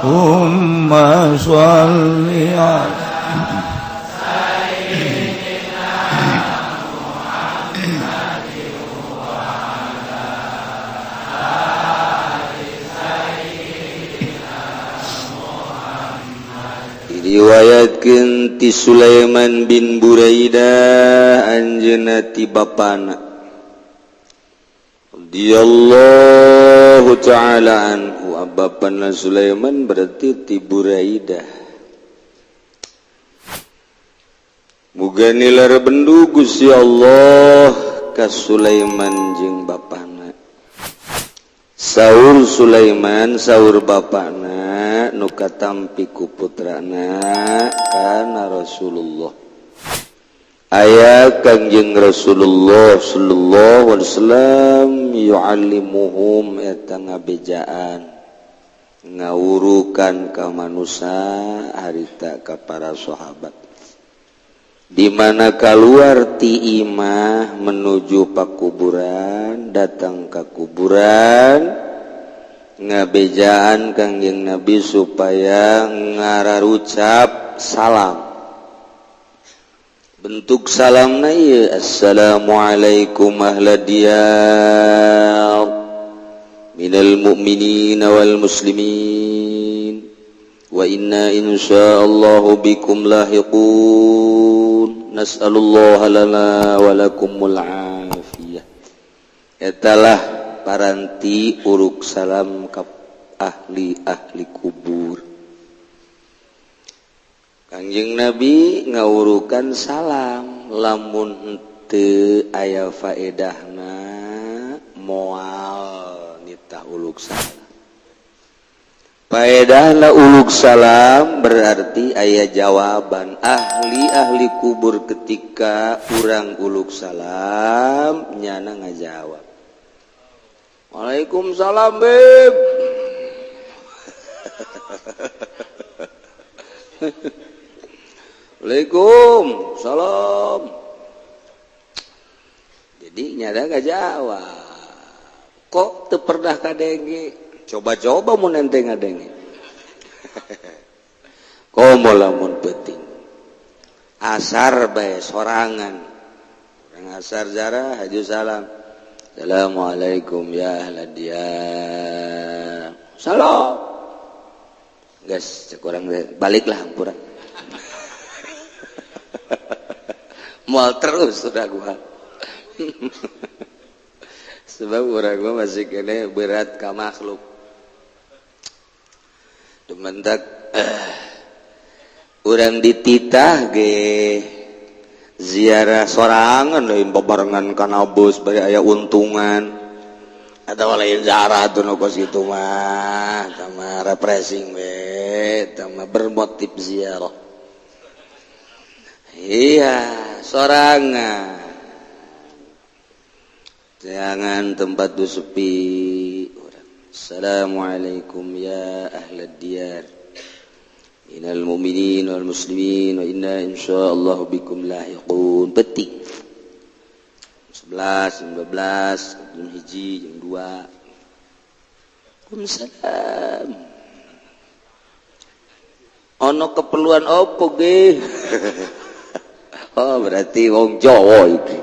Allahumma sholli ala sayyidina Muhammadin wa ala ali sayyidina Muhammad. Diriwayatkeun ti Sulaiman bin Buraidah anjeunna ti bapana radhiyallahu ta'ala anhu. Bapana Sulaiman berarti ti Buraidah. Muga nilar bendu Gusti Allah ka Sulaiman jeung bapana. Saur Sulaiman saur bapana nu katampi ku putrana kana Rasulullah. Aya Kangjeng Rasulullah sallallahu alaihi wasallam yu'allimuhum eta ngabejaan ngawurukan ka manusia harita ka para sahabat. Di mana keluar ti imah menuju pakuburan, datang ke kuburan ngabejaan Kangjeng Nabi supaya ngararucap salam. Bentuk salamna ieu assalamualaikum ahla diyar minal mu'minina wal muslimin wa inna insyaallah bikum lahiqun nas'alullaha lana wa lakumul afiyah. Etalah paranti uruk salam ka ahli-ahli kubur. Kangjeng Nabi ngawurukan salam lamun henteu aya faedahna moal nitah uluk salam. Faedahna uluk salam berarti aya jawaban ahli-ahli kubur ketika urang uluk salam nyana ngajawab. Waalaikumsalam beb. Waalaikum salam. Jadi nyada gak jawab. Kok teu pernah kadenge? Coba-coba mun ente ngadenge. Komo lamun penting. Asar bae sorangan. Urang asar jarah haju salam. Assalamualaikum ya ahla diyar. Salam. Geus cek urang baliklah hampura. Mual terus sudah gua. Sebab urang gua masih kene berat ka makhluk. Dumentak urang dititah ge ziarah sorangan lain babarengan kana bus bari aya untungan. Atawa lain ziarah tuh nu kos kitu mah, tama refreshing we, tama bermotif ziarah. Iya, sorangan. Jangan tempat tu sepi. Assalamualaikum ya ahlad diyar. Minal mu'minin wal muslimin wa inna insyaallah bikum lahiqun. Petik. 11, 12, jam 1, jam 2. Waalaikumsalam. Ono keperluan opo ge? Oh berarti wong Jawa iki.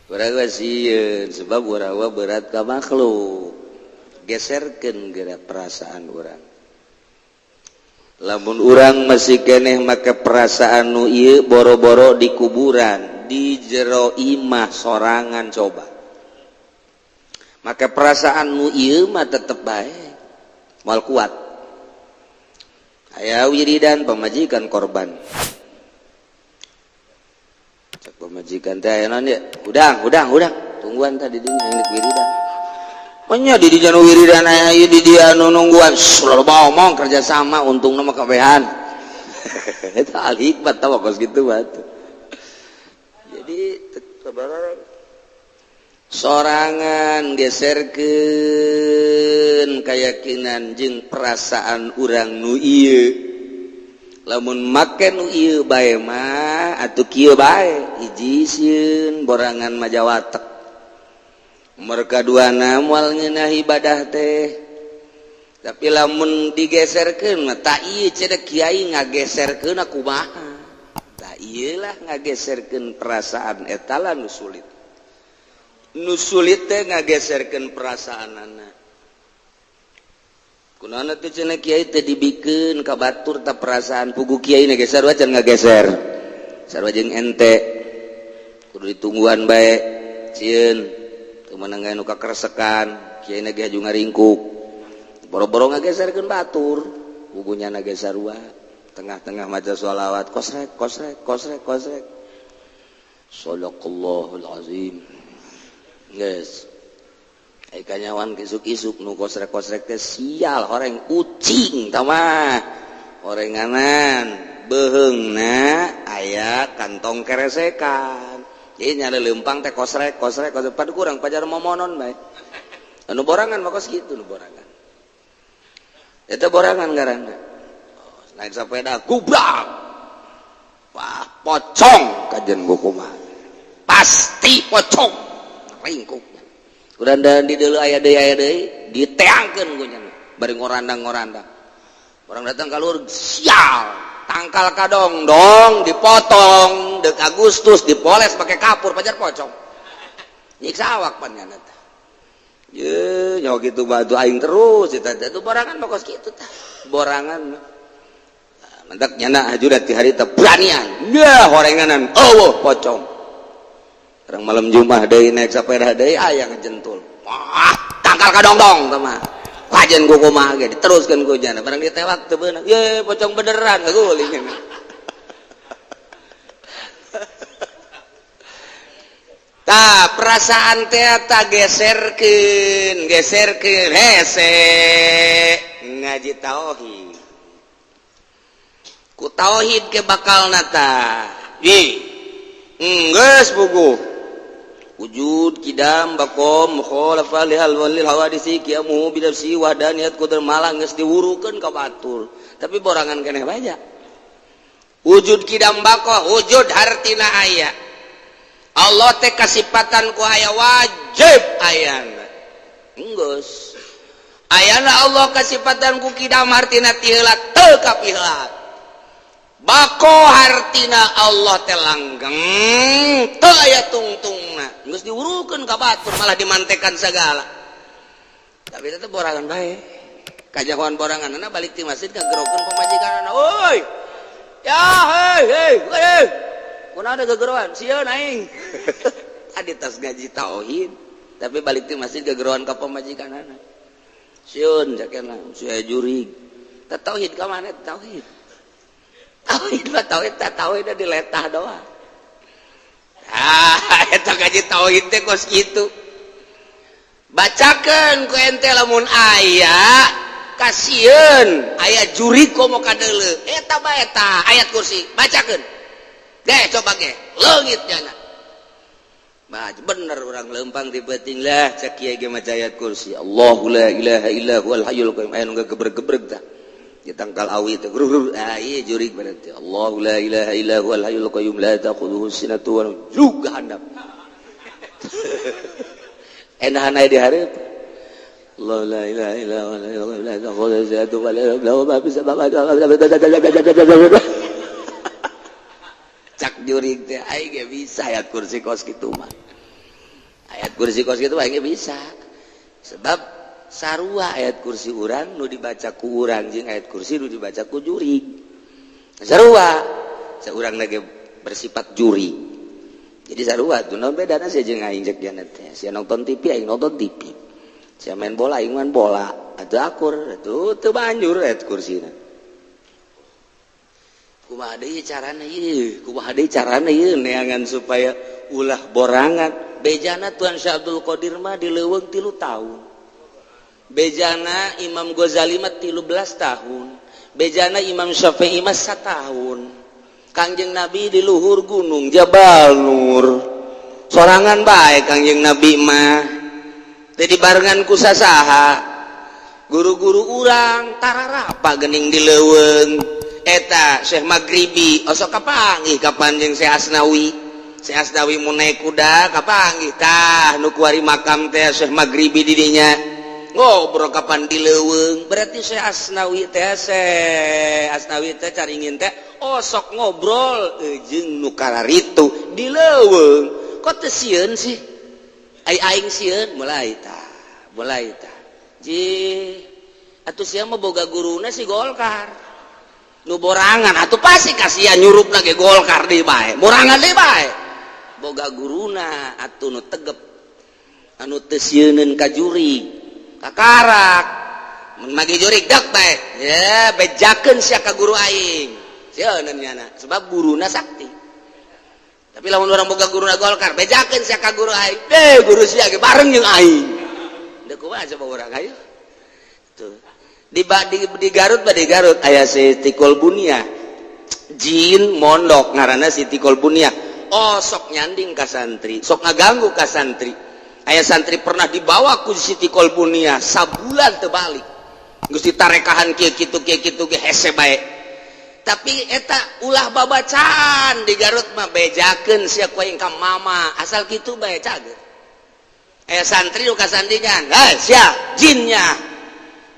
Urang sieun sebab urang berat ka makhluk. Geserkeun geura perasaan urang. Lamun urang masih keneh make perasaan nu ieu boro-boro di kuburan, di jero imah sorangan coba. Make perasaan nu ieu mah tetep bae. Moal kuat. Aya wiridan pamajikan korban. Cek pamajikan teh aya naon ieu? Hudang, hudang, hudang. Tungguan tadi di dinya wiridan. Nya di dinya nu wiridan aya ieu di dia nu nungguan. Loba omong kerja sama untungna mah kabehan. Eta al hikmat tah kos kitu mah. Jadi sorangan geserkeun keyakinan jeung perasaan urang nu ieu. Lamun make nu ieu bae mah atuh kieu bae hiji sieun borangan majawatek. Mereka duana moal ngeunah ibadah teh. Tapi lamun digeserkeun mah tak ieu cenah kiai ngageserkeun kumaha. Tak ieu lah ngageserkeun perasaan eta lah nu sulit. Nu sulit teh ngageserkeun perasaanana. Kunaon teh cenah kiai teh dibikeun ka batur ta perasaan pugu kiai na ge sarua can ngageser. Sarua jeung ente. Kudu ditungguan bae sieun teu meunang nu kakeresekan kiai na ge haju ngaringkuk. Boro-boro ngageserkeun batur, pugunya na ge sarua. Tengah-tengah maca sholawat kosrek kosrek kosrek kosrek. Shadaqallahul azim. Geus. Ai kanyawan isuk-isuk nu kosrek-kosrek teh sial horeng ucing tah mah. Horenganan beuheungna aya kantong keresekan. Jadi nyari leumpang teh kosrek kosrek kosrek padu kurang pajar momonon bae. Anu borangan mah kos kitu nu borangan. Eta borangan ngaranna. Naik sepeda gubrak. Wah, pocong kajen kumaha. Pasti pocong. Ringkuk. Urang dan di deuleu aya deui diteangkeun ku nya. Bari ngorandang-ngorandang. Orang datang ka luhur sial, tangkal kadongdong dipotong deuk Agustus dipoles pakai kapur pajar pocong. Nyiksa awak pan nya teh. Ye, nyawa kitu batu aing terus eta teh borangan mah kos kitu tah. Borangan mah. Mentak nyana haju ti hari teh beranian. Dah horenganan eueuh pocong. Orang malam Jumat deui naik sepeda deui aya ngejentul. Wah, tangkal kadongdong teh mah. Kajen ku kumaha ge diteruskeun ku jana barang ditewak teu beunang. Ye, pocong beneran ngaguling. Tah, perasaan teh ta geserkeun, geserkeun hese ngaji tauhid. Ku tauhid ke bakalna tah. Ih. Geus buku. Wujud kidam bakom mukhalafa lihal walil hawadisi qiyamuhu bi nafsi wahdaniyat qudar malang geus diwurukeun ka batur tapi borangan keneh bae. Wujud kidam bako wujud hartina aya Allah teh kasipatan ku aya wajib ayana geus ayana Allah kasipatan ku kidam hartina ti heula teu kapiheula bako hartina Allah teh langgeng teu aya tungtungna geus diwurukeun ka batur malah dimantekan sagala. Tapi tetep borangan bae kajahoan boranganna balik ti masjid kagerokeun pamajikanna euy ya hei hei hei kunaon gegeroan sieun aing. Tadi tas ngaji tauhid tapi balik ti masjid gegeroan ka pamajikanna sieun jakena sia jurig teh tauhid ka mana tauhid tauhid mah tauhid teh tauhid diletah doang. Ah, eta ngaji tauhid teh kos kitu. Bacakeun ku ente lamun aya kasieun aya jurig komo kadeuleu eta bae eta ayat kursi bacakeun. Ge coba ge leungit jana. Bah bener urang leumpang ti peuting lah cek kiai ge maca ayat kursi. Allahu la ilaha illa huwal hayyul qayyum aya nu gebreg-gebreg tah. Ditangkal awi teh grur ah ieu jurig berarti Allahu la ilaha illa huwal hayyul qayyum la ta'khudhuhu sinatun wa juga handap. Enahan aya di hareup Allah la ilaha illa huwal hayyul qayyum la ta'khudhuhu sinatun wa la nawm ma fis samawati. Cak jurig teh aing ge bisa ayat kursi kos kitu mah. Ayat kursi kos kitu aing ge bisa. Sebab sarua ayat kursi urang nu dibaca ku urang jeung ayat kursi nu dibaca ku jurig. Sarua saurang lagi bersifat jurig. Jadi sarua tuh naon bedana sia jeung aing cek jana teh. Sia nonton TV aing nonton TV. Sia main bola aing main bola. Atuh akur atuh teu banjur ayat kursina. Kumaha deui carana ieu? Kumaha deui carana ieu neangan supaya ulah borangan. Bejana Tuan Syekh Abdul Qadir mah di leuweung 3 tahun. Bejana Imam Ghazali mah 13 tahun. Bejana Imam Syafi'i mah 1 tahun. Kangjeng Nabi di luhur gunung Jabal Nur. Sorangan bae Kangjeng Nabi mah. Teu dibarengan ku sasaha. Guru-guru urang tararapa geuning di leuweung. Eta Syekh Maghribi osok kapanggih kapan jeung Syekh Asnawi. Syekh Asnawi mun naik kuda kapanggih tah nu kuari makam teh Syekh Maghribi di dinya. Ngobrol kapan di leuweung. Berarti Syekh Asnawi teh Syekh Asnawi teh caringin teh oh sok ngobrol jeung nu kararitu di leuweung. Kok teu sieun sih? Ai aing sieun mulai tah, mulai tah. Ji atuh sia mah boga guruna si Golkar. Nu borangan atuh pasti kasihan nyurupna ge Golkar deui bae. Borangan deui bae. Boga guruna atuh nu tegep. Anu teu sieuneun ka jurig. Kakarak mun magi jurig dek bae ya bejakeun sia ka guru aing sieun nyana sebab guruna sakti. Tapi lamun urang boga guruna Golkar bejakeun sia ka guru aing deh guru sia ge bareng jeung aing deuk kumaha coba urang hayu tuh di Garut ba di Garut aya Siti Kolbunia jin mondok ngaranna Siti Kolbunia oh sok nyanding ka santri sok ngaganggu ka santri. Aya santri pernah dibawa ku Siti Kolbunia sabulan teu balik geus ditarekahan kieu kitu kieu kitu ge hese bae. Tapi eta ulah babacaan di Garut mah bejakeun sia ku aing ka mama asal kitu bae cager. Aya santri nu kasandingan hei sia jinnya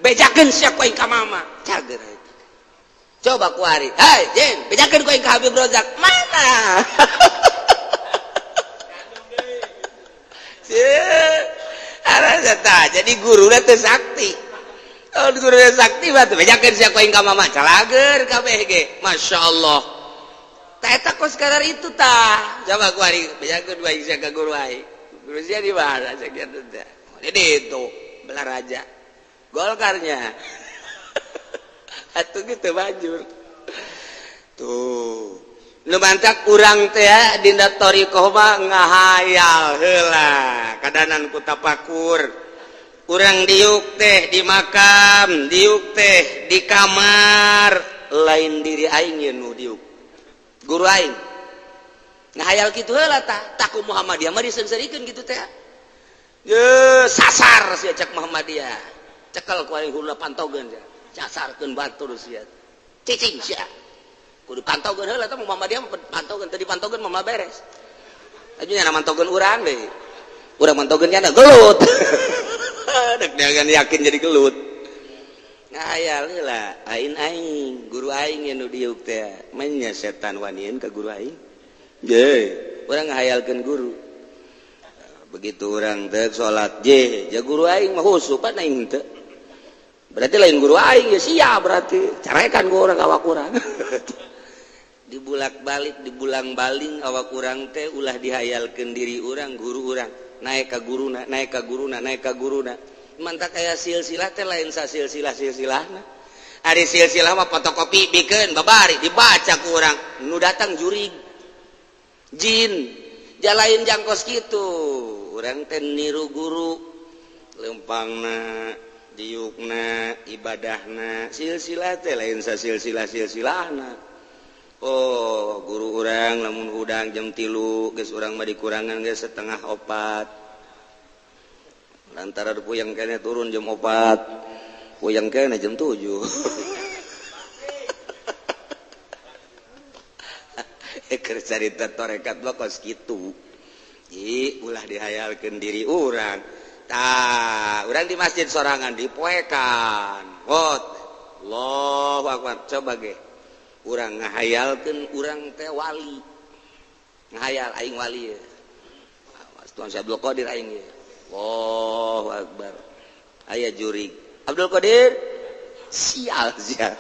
bejakeun sia ku aing ka mama cager eta. Coba ku ari hei jin bejakeun ku aing ka Habib Rozak mana. Jadi guru teh sakti. Oh guru sakti mah teh bejakeun sia ku aing ka mama calager kabeh ge. Masyaallah. Tah eta kos kadar itu tah. Coba ku ari bejakeun aing sia ka guru aing. Guru sia di mana sakieu teh. Di itu belah raja. Golkarnya. Atuh kitu banjur. Tuh. Nu mantak urang teh dina thariqah mah ngahayal heula kadanan ku tapakur. Urang diuk teh di makam, diuk teh di kamar, lain diri aing ye nu diuk. Guru aing. Ngahayal kitu heula tah, tah ku Muhammadiyah mah diseungseurikeun kitu teh. Ye sasar sia cek Muhammadiyah. Cekel ku aing heula pantogeun sia. Sasarkeun batur sia. Cicing sia. Kudu pantaukeun heula tah Muhammadiyah pantaukeun teu dipantaukeun mah beres. Aju nya mantaukeun urang deui. Urang mantaukeun nya gelut. Dek dengan yakin jadi gelut. Ngahayal heula aing aing guru aing nu diuk teh manya setan wanian ka guru aing. Ye, urang ngahayalkeun guru. Begitu urang teh salat je, ja guru aing mah khusyuk pan aing teu. Berarti lain guru aing ya sia berarti. Carekan ku urang awak urang. Dibulak-balik, dibulang-baling awak urang teh ulah dihayalkeun diri urang, guru urang. Naik ka guruna, naik ka guruna, naik ka guruna. Mantak aya silsilah teh lain sasilsilah silsilahna. Ari silsilah mah fotokopi bikeun babari dibaca ku urang. Nu datang jurig. Jin, jalain jangkos kitu. Urang teh niru guru. Lempangna, diukna, ibadahna, silsilah teh lain sasilsilah silsilahna. Oh guru urang lamun hudang jam 3 geus urang mah dikurangan geus 3:30 lantaran puyeng kene turun jam 4 puyeng kene jam 7. Keur carita tarekat mah kos kitu. Ih ulah dihayalkeun diri urang tah urang di masjid sorangan dipoekan. Hot Allahu akbar coba ge urang ngahayalkeun urang teh wali. Ngahayal aing wali ye. Tuan Syekh Abdul Qadir aing ye. Allahu akbar. Aya jurig. Abdul Qadir sial sia.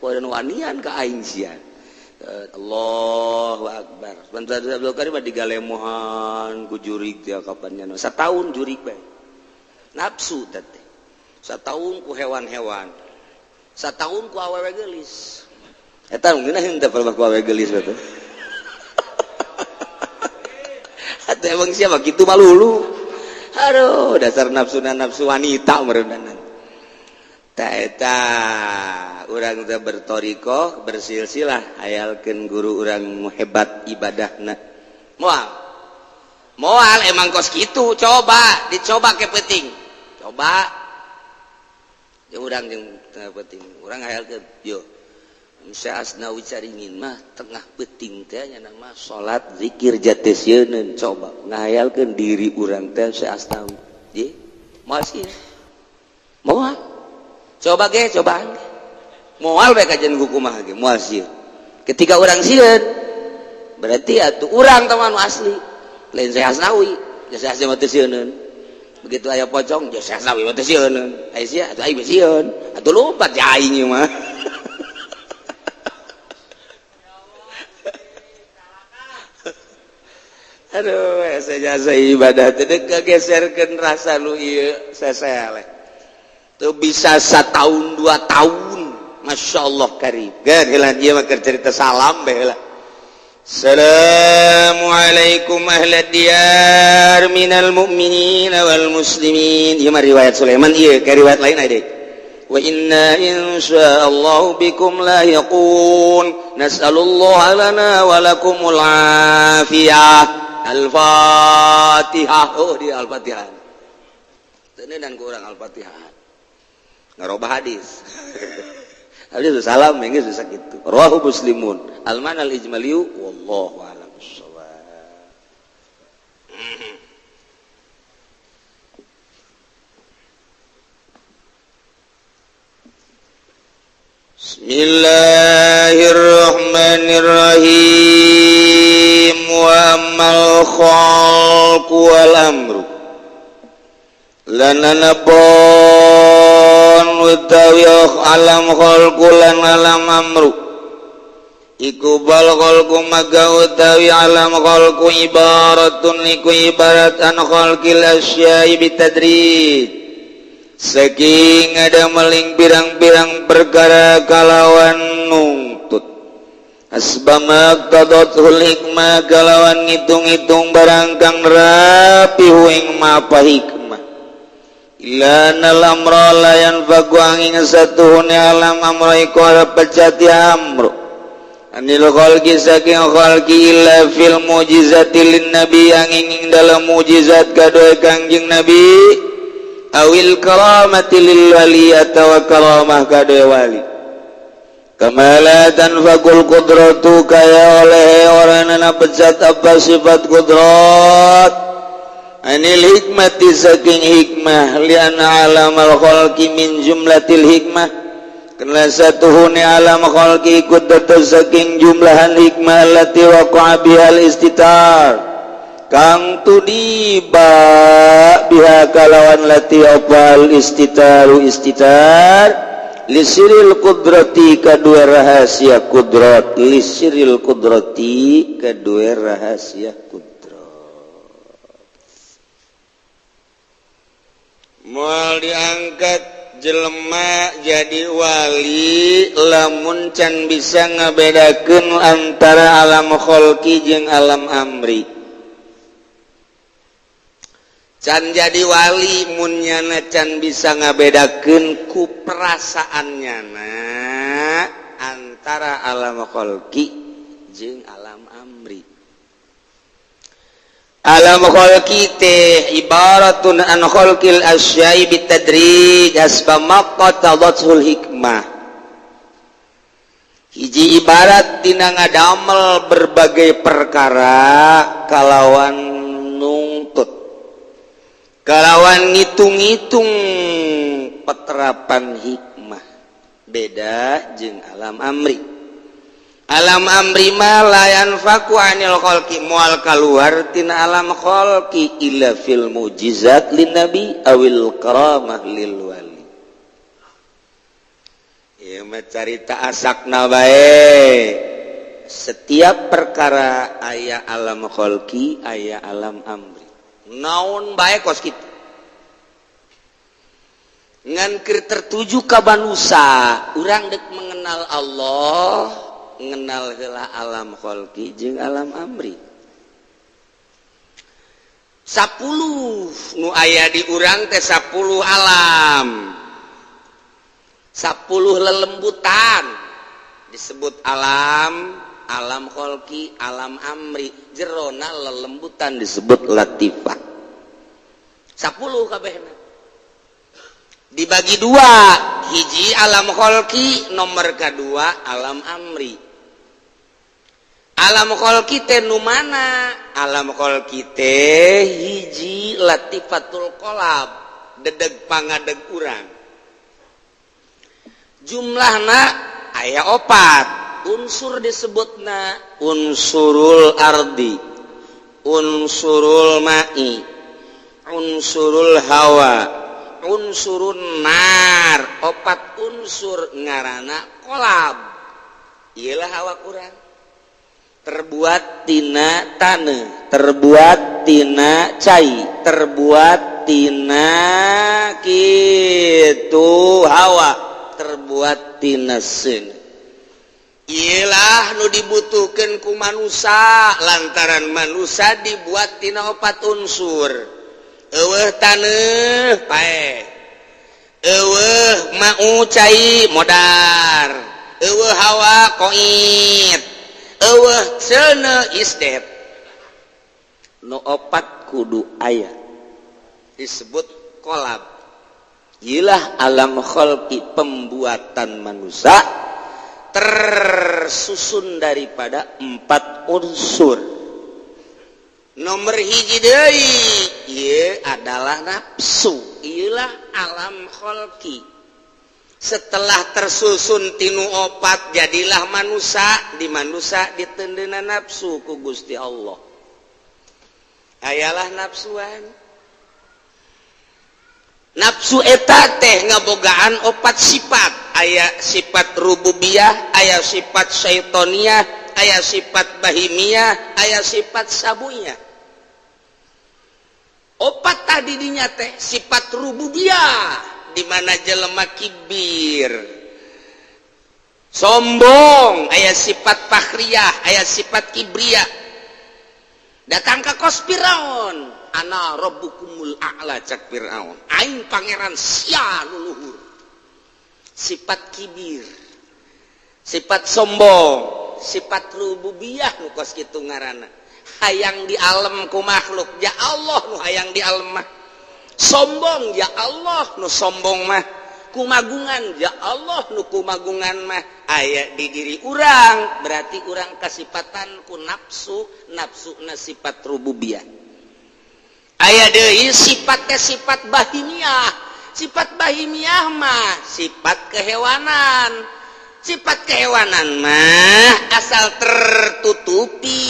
Kuadan wanian ka aing sia. Allahu akbar. Tuan Syekh Abdul Qadir mah digalemohan ku jurig teh kapan nya. Sataun jurig bae. Nafsu teh. Sataun ku hewan-hewan. Sataun ku awewe geulis. Eta ngeunah henteu palebah ku awewe geulis teh. Atuh emang siapa kitu malulu. Aduh, dasar nafsuna nafsu wanita meureunan. Tah eta urang teh berthariqah, bersilsilah hayalkeun guru urang hebat ibadahna. Moal. Moal emang kos kitu, coba dicoba ke peuting. Coba. Ya urang jeung tengah peuting, urang hayalkeun yo. Syekh Asnawi Caringin mah tengah peuting teh nya mah salat zikir jati sieun coba ngahayalkeun diri urang teh Syekh Asnawi. Ye, masih. Coba ge, cobaan ge. Moal bae kajian kumaha ge, moal sieun. Ketika urang sieun, berarti atuh urang teman asli. Lain saya Hasnawi, ya saya Hasnawi mah teu sieuneun. Begitu aya pocong, ya saya Hasnawi mah teu sieuneun. Aya sia atuh aing sieun. Atuh lompat ja aing ieu mah. Aduh, jasa ibadah teh geserkeun rasa nu ieu seseleh. Teu bisa satahun 2 tahun. Masya Allah karim. Geun heula ieu mah keur cerita salam bae heula. Assalamualaikum ahla diyar minal mu'minina wal muslimin. Ieu mah riwayat Sulaiman ieu, ka riwayat lain aya deui. Wa inna insyaallah bikum lahiqun. Nas'alullah lana wa lakumul afiyah. Al-Fatihah. Oh, dia Al-Fatihah. Teuneunang ku urang Al-Fatihah. Ngarobah hadis. Hadis salam geus bisa kitu. Rawahu Muslimun. Al-ma'na al-ijmaliyu wallahu a'lam bissawab. Bismillahirrahmanirrahim. Wa ammal khalqu wal amru lana nabon utawi alam khalqu lan alam amru iku bal khalqu maga utawi alam khalqu ibaratun iku ibarat an khalqil asya'i bitadrij saking ada meling pirang-pirang perkara kalawan nungtut asbama qadatul hikmah kalawan ngitung-ngitung barang kang rapi ing mapa hikmah ila nal amra la yanfaku angin satuhune alam amra iku ora pecati amru anil khalqi saking khalqi illa fil mujizati lin nabi angin ing dalam mujizat kadoe Kangjeng Nabi awil karamati lil wali atawa karamah kadoe wali kamala tanfaqul qudratu kaya oleh oranana pecat apa sifat kudrat anil hikmati saking hikmah lianna alamal khalqi min jumlatil hikmah karena satuhune alam khalqi ikut dados saking jumlahan hikmah allati waqa'a bihal istitar kang tudiba biha kalawan lati opal istitaru istitar lisiril kudrati kadua rahasia kudrat lisiril kudrati kadua rahasia kudrat moal diangkat jelema jadi wali lamun can bisa ngabedakeun antara alam kholqi jeung alam amri. Can jadi wali mun nyana can bisa ngabedakeun ku perasaan nyana antara alam kholqi jeung alam amri. Alam kholqi teh ibaratun an kholqil asya'i bitadrij hasba maqtadatul hikmah. Hiji ibarat dina ngadamel berbagai perkara kalawan nungtut, kalawan ngitung-ngitung peterapan hikmah. Beda jeung alam amri. Alam amri ma la yanfaku anil khalqi moal kaluar tina alam khalqi illa fil mujizat lin nabi awil karamah lil wali. Ieu mah carita asakna bae. Setiap perkara aya alam khalqi, aya alam amri. Naon bae kos kitu. Ngan keur tertuju ka manusa, urang deuk mengenal Allah, mengenal heula alam kholqi jeung alam amri. 10 nu aya di urang teh 10 alam. 10 lelembutan disebut alam, alam kholqi, alam amri. Jerona lelembutan disebut latifah. 10 kabehna. Dibagi dua, hiji alam kholqi, nomor kedua alam amri. Alam kholqi teh nu mana? Alam kholqi teh hiji latifatul qalab, dedeg pangadeg urang. Jumlahna aya opat unsur disebutna unsurul ardi, unsurul ma'i, unsurul hawa, unsurun nar. Opat unsur ngarana kolab. Iyalah awak urang terbuat tina taneuh, terbuat tina cai, terbuat tina kitu hawa, terbuat tina seuneu. Iyalah nu dibutuhkeun ku manusa lantaran manusa dibuat tina opat unsur. Eueuh taneuh paeh, eueuh mau cai modar, eueuh hawa koit, eueuh seuneu isdet. Nu opat kudu aya disebut kolab. Iyalah alam kholqi, pembuatan manusia tersusun daripada empat unsur. Nomor hiji deui ieu adalah nafsu. Iyalah alam kholqi. Setelah tersusun tinu opat jadilah manusia. Di manusia ditendena nafsu ku Gusti Allah. Ayalah nafsuan. Nafsu eta teh ngabogaan opat sifat. Aya sifat rububiyah, aya sifat syaitoniyah, aya sifat bahimiyah, aya sifat sabuyah. Opat tadi dinya teh sifat rububiyah di mana jelema kibir, sombong, aya sifat fakhriyah, aya sifat kibriyah. Datang ka kos Firaun, ana rabbukumul a'la cak Firaun, aing pangeran sia nu luhur. Sifat kibir, sifat sombong, sifat rububiyah nu kos kitu ngaranna. Hayang di alam ku makhluk, ya Allah nu hayang di alam mah. Sombong ya Allah nu sombong mah, kumagungan ya Allah nu kumagungan mah. Aya di diri urang, berarti urang kasipatan ku nafsu, nafsuna sifat rububiyah. Aya deui sifatnya sifat bahimiyah. Sifat bahimiyah mah sifat kehewanan. Sifat kehewanan mah asal tertutupi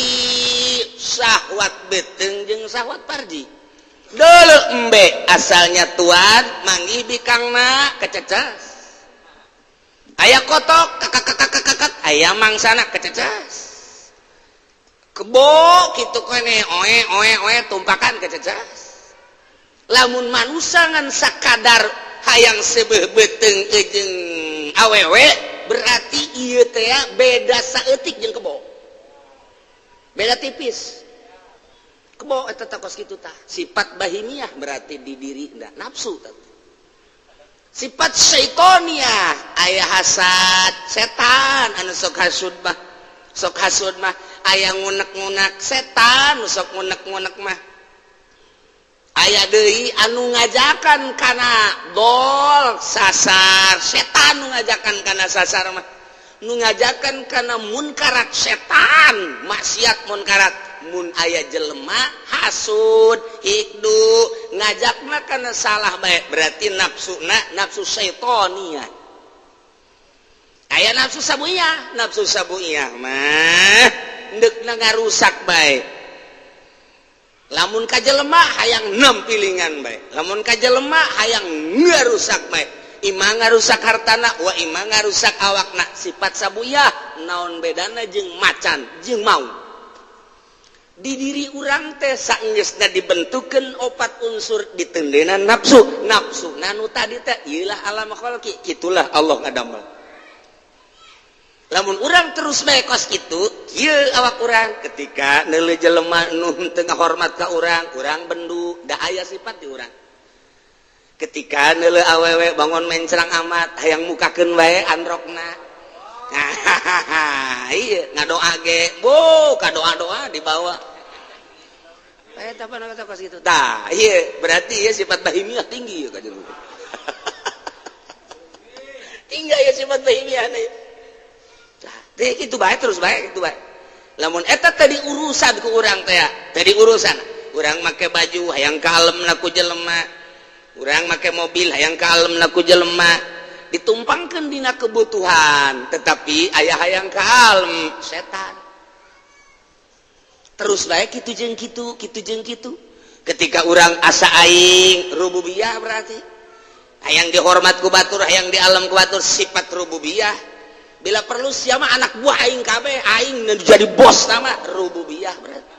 syahwat beteng jeung syahwat parji. Dulu embe asalnya tuan manggih bikangna kececas. Aya kotok kakak, aya mangsana kececas. Kebo kitu kene oe oe oe tumpakan kececas. Lamun manusia ngan sakadar hayang sebeuh beuteung jeung awewe berarti ieu teh beda saeutik jeung kebo. Beda tipis. Kebo eta teh kos kitu tah. Sifat bahimiyah berarti di diri nafsu tah. Sifat syaitoniyah aya hasad setan anu sok hasud mah. Sok hasud mah aya ngunek-ngunek setan nu sok ngunek-ngunek mah. Aya deui anu ngajakan kana dol sasar setan, nu ngajakan kana sasar mah, nu ngajakan kana munkarat setan, maksiat munkarat. Mun aya jelema hasud hikdu ngajakna kana salah bae, berarti nafsuna nafsu syaitoniyah. Aya nafsu sabuyah, nafsu sabuyah mah deukna ngarusak bae. Lamun ka jelema hayang nempilingan bae, lamun ka jelema hayang ngarusak bae, imah ngarusak hartana wa imah ngarusak awakna. Sifat sabuyah naon bedana jeung macan jeung mau. Di diri urang teh saenggeusna dibentukeun opat unsur ditendena nafsu. Nafsu nu tadi teh ieulah alam khalqi, kitulah Allah ngadamel. Lamun urang terus bae kos kitu, kieu awak urang ketika neuleuh jelema nu teu ngahormat ka urang, urang bendu, da aya sifat di urang. Ketika neuleuh awewe bangun mencrang amat, hayang mukakeun bae androkna. Iya, ngadoa ge, bu, kadoa-doa dibawa. Eta apa kata kos kitu. Tah, iya, berarti ieu sifat bahimiyah tinggi ya kajeun. Tinggi ya sifat bahimiyah nya. Teh kitu bae terus bae kitu bae. Lamun eta tadi urusan ku urang teh, tadi urusan. Urang make baju hayang kalem ku jelema. Urang make mobil hayang kalem ku jelema. ditumpangkeun dina kebutuhan tetapi aya hayang ka alam setan terus bae kitu jeung kitu kitu jeung kitu ketika urang asa aing rububiyah berarti hayang dihormat ku batur hayang di alam ku batur sifat rububiyah bila perlu siapa anak buah aing kabeh aing jadi bos nama rububiyah berarti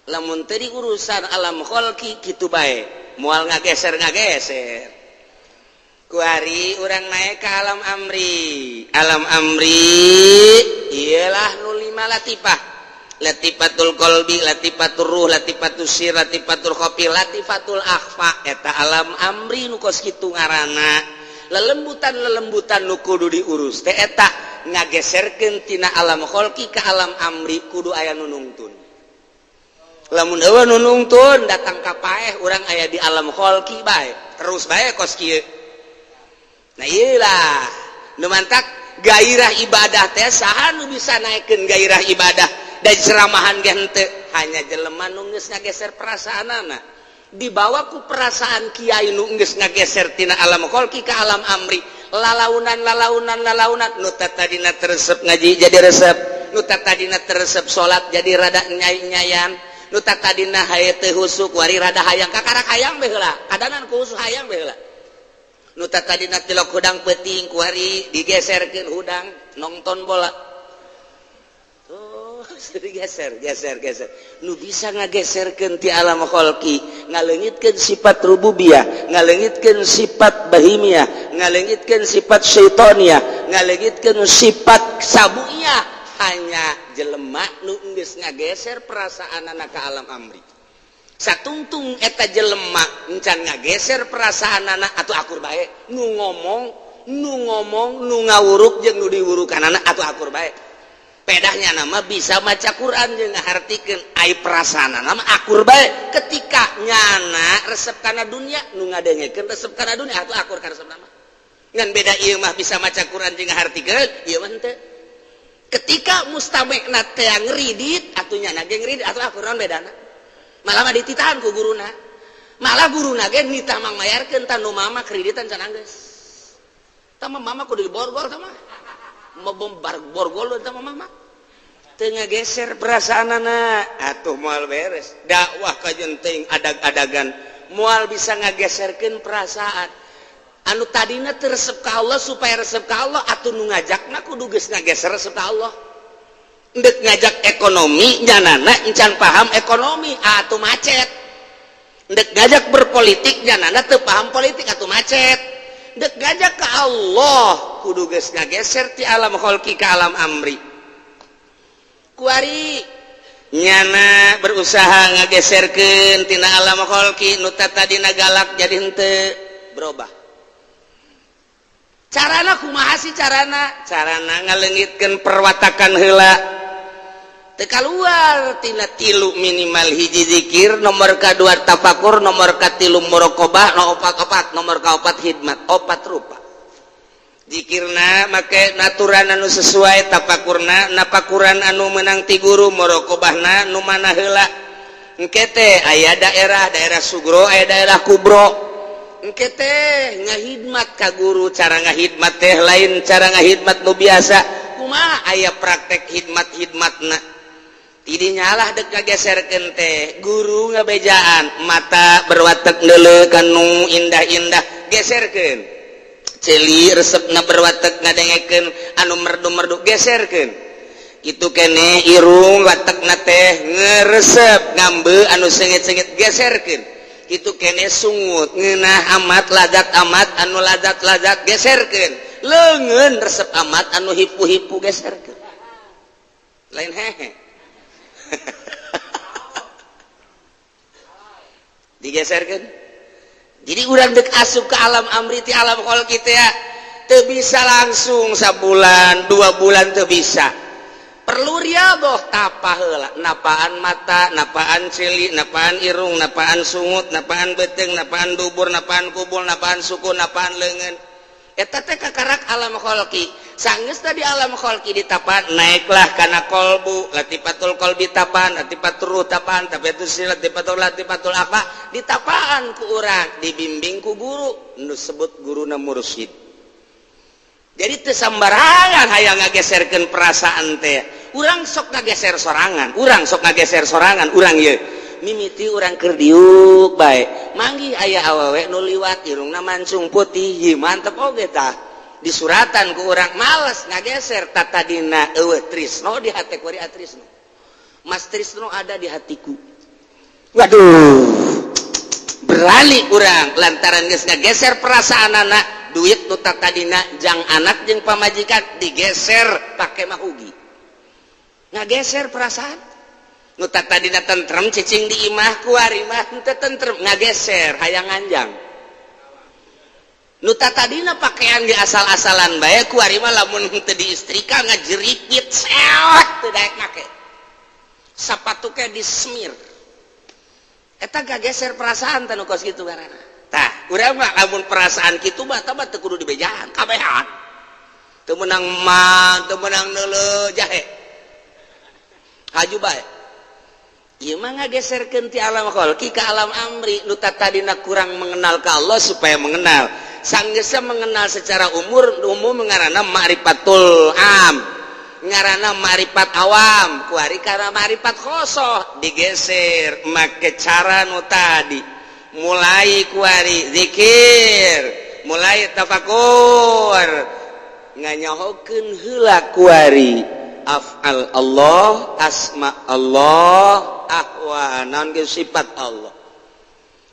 lamun teu urusan alam kholqi kitu bae moal ngageser-ngageser kuari urang naik ke alam amri alam amri ialah nu lima latifah latifatul qalbi latifatul ruh latifatul sir latifatul khafi latifatul akhfa eta alam amri nu kos kitu ngaranna lelembutan-lelembutan nu kudu diurus teh eta ngageserkeun tina alam kholqi ka alam amri kudu aya nu nungtun lamun eueuh nu nungtun datang ka paeh urang aya di alam kholqi bae terus bae kos kieu. Nah iyalah nu mantak gairah ibadah teh saha nu bisa naikeun gairah ibadah dan ceramahan ge henteu hanya jelema nu geus ngageser perasaanana dibawa ku perasaan kiai nu geus ngageser tina alam kholqi ka alam amri lalaunan lalaunan lalaunan nu tadina teresep ngaji jadi resep nu tadina teresep salat jadi rada nyai-nyayan nu tadina haye teu husuk wari rada hayang kakarak hayang bae heula kadanan ku husuk hayang bae heula nu tadina tilok hudang peuting kuari digeserkeun hudang nonton bola tuh digeser geser geser nu bisa ngageserkeun ti alam kholqi ngaleungitkeun sifat rububiyah ngaleungitkeun sifat bahimiyah ngaleungitkeun sifat syaitoniyah ngaleungitkeun sifat sabuiyah hanya jelema nu geus ngageser perasaanana ka alam amri satungtung eta jelema encan ngageser perasaanana atuh akur bae nu ngomong nu ngawuruk jeung nu diwurukanana atuh akur bae pedahnya nama bisa maca Quran jeung ngahartikeun ai perasaanana mah akur bae ketika nyana resep kana dunya nu ngadengekeun resep kana dunya atuh akur ka resep nama ngan beda ieu mah bisa maca Quran jeung ngahartikeun ieu mah henteu ketika mustamekna teh ngridit atuh nyana ge ngridit atuh akur naon bedana malah mah dititahan ku guruna malah guruna ge nitah mangmayarkeun tah nu mama kreditan can anggeus tah mama kudu diborgol tah mah borgol tah mama teu ngageser perasaanana atuh moal beres dakwah kajeun teuing adag-adagan moal bisa ngageserkeun perasaan anu tadina teu resep ka Allah supaya resep ka Allah atuh nu ngajakna kudu geus ngageser resep ka Allah ndek ngajak ekonomi nyanana encan paham ekonomi atuh macet ndek ngajak berpolitik nyanana teu paham politik atuh macet ndek ngajak ka Allah kudu geus ngageser ti alam kholqi ka alam amri kuari nyana berusaha ngageserkeun tina alam kholqi nu tadina galak jadi henteu berubah carana kumaha sih carana carana ngaleungitkeun perwatakan heula teu kaluar tina tilu minimal hiji zikir nomor kadua tafakur nomor katilu muraqabah no opat nomor kaopat khidmat opat rupa zikirna make naturan anu sesuai tafakurna napakuran anu menang ti guru muraqabahna nu mana heula engke teh aya daerah daerah sugro aya daerah kubro engke teh ngahidmat ka guru cara ngahidmat teh lain cara ngahidmat nu biasa kumaha aya praktek hidmat-hidmatna tidinya lah dek ngageserkeun teh guru ngabejaan mata berwatek neuleuh kanu indah-indah geserkeun ceuli resepna berwatek ngadengekeun anu merdu-merdu geserkeun kitu keneh irung watekna teh ngeresep ngambe anu sengit-sengit geserkeun kitu keneh sungut ngeunah amat ladat amat anu ladat-ladat geserkeun leungeun resep amat anu hipu-hipu geserkeun lain hehe digeserkan jadi urang dek asup ke alam amri ti alam kholqi teh teu bisa langsung sabulan 2 bulan teu bisa perlu riadoh tapah heula napaan mata napaan ceuli napaan irung napaan sungut napaan beuteung napaan dubur napaan kubul napaan suku napaan leungeun eta teh kakarak alam kholqi sanggeus tadi alam kholqi ditapan naiklah kana kolbu latifatul qalbi tapan latifatul ruh tapan tapatul sir latifatul latifatul akhfa ditapaan ku urang dibimbing ku guru nu sebut guruna mursyid Jadi teu sambarangan hayang ngageserkeun perasaan teh. Urang sok ngageser sorangan, urang sok ngageser sorangan, urang ieu mimiti urang keur diuk bae. Manggih aya awewe nu liwat irungna mancung putih, ieu mantep oge tah. Disuratan ku urang males ngageser tatadina eueuh trisno di hate kuari atrisno. Mas Trisno ada di hatiku. Waduh. Berani urang lantaran geus ngageser perasaan anak, duit nu tatadina jang anak jeung pamajikan digeser pake mahugi. Ngageser perasaan. Nu tatadina tentrem cicing di imah kuari mah henteu tentrem ngageser hayang nganjang. Nu tatadina pakaian ge asal-asalan bae kuari mah lamun henteu diistrika ngajeripit seot teu daek make. Sapatu ke disemir. Eta gageser perasaan teh nu kos kitu ngaranna. Tah, urang mah lamun perasaan kitu mah tah mah teu kudu dibejaan, kabehan. Teu meunang mah, teu meunang neuleuh jahe. Haju bae. Ieu mah ngageserkeun ti alam kholqi ka alam amri, nu tatadina kurang mengenal ka Allah supaya mengenal. Sanggeusna mengenal secara umur umum ngaranna ma'rifatul am. Ngaranna ma'rifat awam, kuari karena ma'rifat khosoh digeser make cara nu tadi. Mulai kuari zikir, mulai tafakur, nganyahokeun heula kuari af'al Allah, asma Allah, ahwa naon ge sifat Allah.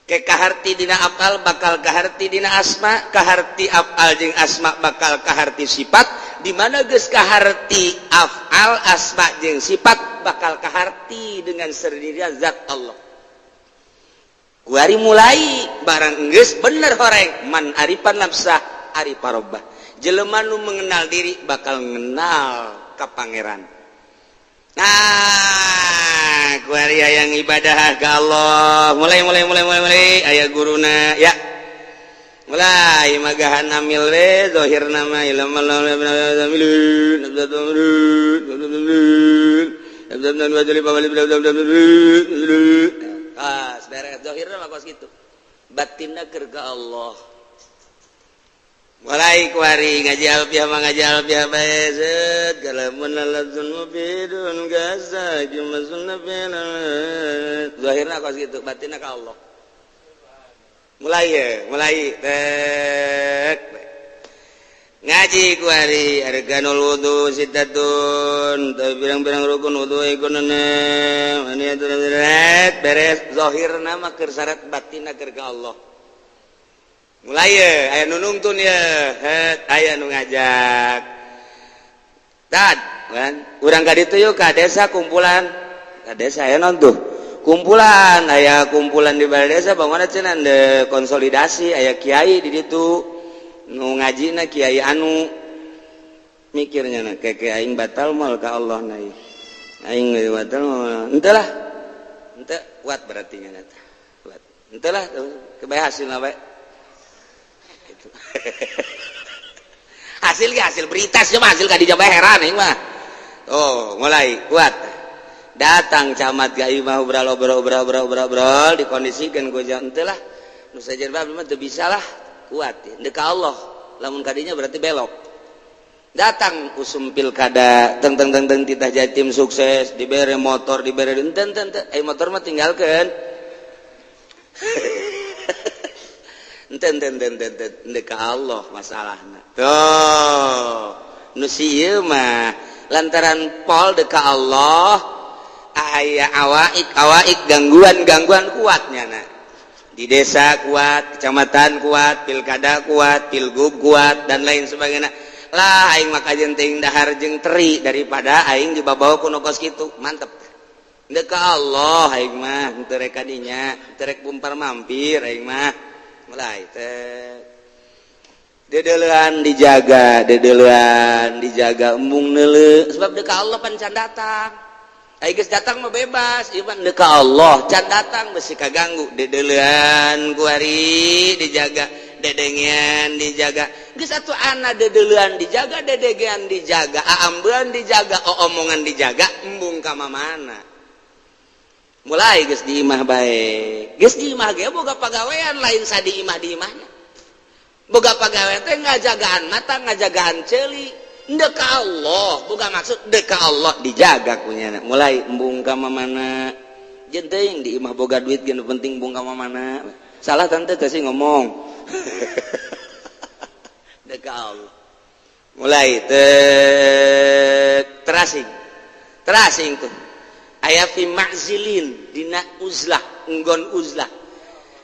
Ke kaharti dina af'al bakal kaharti dina asma, kaharti af'al jeung asma bakal kaharti sifat. Di mana geus kaharti af'al asma jeung sifat bakal kaharti dengan sendirinya zat Allah. Kuari mulai barang geus bener horeng man arifan nafsah arifa rabbah. Jelema nu mengenal diri bakal mengenal ka pangeran. Nah, kuari hayang ibadah ka Allah. Mulai mulai mulai mulai mulai aya guruna ya. Mulai magahan amil we zahir nama ilmu ah beres zahirna mah kos kitu. Batinna keur ka Allah. Mulai kuari ngaji alfiah mah ngaji alfiah bae zeut kalamun ladzun mubidun gaza jumazun nabina. Zahirna kos kitu, batinna ka Allah. Mulai ya, mulai tek ngaji kuari arkanul wudu sittatun, pirang-pirang rukun wudu ikunana beres zahirna mah keur syarat batinna keur ka Allah. Mulai ya, aya nu nungtun ya, aya nu ngajak. Tad, kan? Urang ka ditu yuk ka desa kumpulan. Ka desa aya naon tuh? Kumpulan, aya kumpulan di balai desa bangunna cenah de konsolidasi, aya kiai di ditu. Nu ngajina kiai anu mikirnya na keke aing batal moal ka Allah na ieu. Aing batal moal. Henteu lah. Henteu kuat berarti nya eta. Kuat. Henteu lah kebae hasilna bae. Gitu. Hasil ge hasil berita sih mah hasil ka dieu bae heran aing mah. Oh, mulai kuat. Datang camat ka imah obrol obrol obrol obrol obrol dikondisikan ku jam henteu lah. Nu sajen bae mah teu bisa lah. Kuat ya. Deka Allah lamun kadinya berarti belok. Datang usum pilkada teng teng teng teng titah jatim sukses dibere motor dibere enten enten motor mah tinggalkeun. Enten enten enten enten deka Allah masalahna. Tuh nu si ieu mah lantaran pol deka Allah aya awaik awaik gangguan-gangguan kuatnya na. Di desa kuat, kecamatan kuat, pilkada kuat, pilgub kuat, dan lain sebagainya. Lah aing mah kajen teuing dahar jeung teri daripada aing dibabawa ku nu kos kitu. Mantep. Deka Allah aing mah henteu rek ka dinya, henteu rek bumpar mampir aing mah. Mulai teh. Dedeulean dijaga, dedeulean dijaga embung neuleuh sebab deka Allah pan can datang. Ai geus datang mah bebas, ieu mah deka Allah, can datang besi kaganggu. Dedeulean kuari dijaga, dedengean dijaga. Geus atuh ana dedeulean dijaga, dedegean dijaga, aambean dijaga, oomongan dijaga, embung ka mamana. Mulai geus di imah bae. Geus di imah ge boga pagawean lain sadi imah di imahna. Boga pagawe teh ngajagaan mata, ngajagaan ceuli. Dek ka Allah, boga maksud dek ka Allah dijaga kunyana. Mulai embung ka mamana. Jeung teuing di imah boga duit ge nu penting embung ka mamana. Salah tante teh sih ngomong. Dek ka Allah. Mulai terasing. Terasing tuh. Aya fi ma'zilin dina uzlah, nggon uzlah.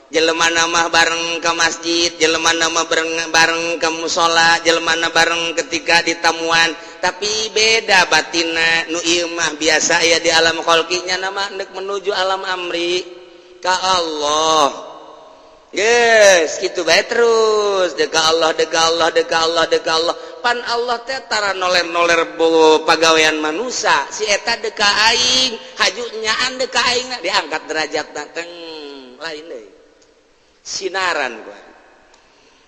Jelema mah bareng ke masjid, jelema mah bareng ke musola, jelema bareng ketika ditamuan, tapi beda batina. Nu ieu mah biasa aya di alam kholqinya, nama ndek menuju alam amri ka Allah. Geus kitu bae terus dek ka Allah, dek ka Allah, dek ka Allah, dek ka Allah. Pan Allah teh tara noler-noler pagawean manusia, si eta dek ka aing, haju nyaan dek ka aing, diangkat derajatna teng lain deui. Sinaran gua.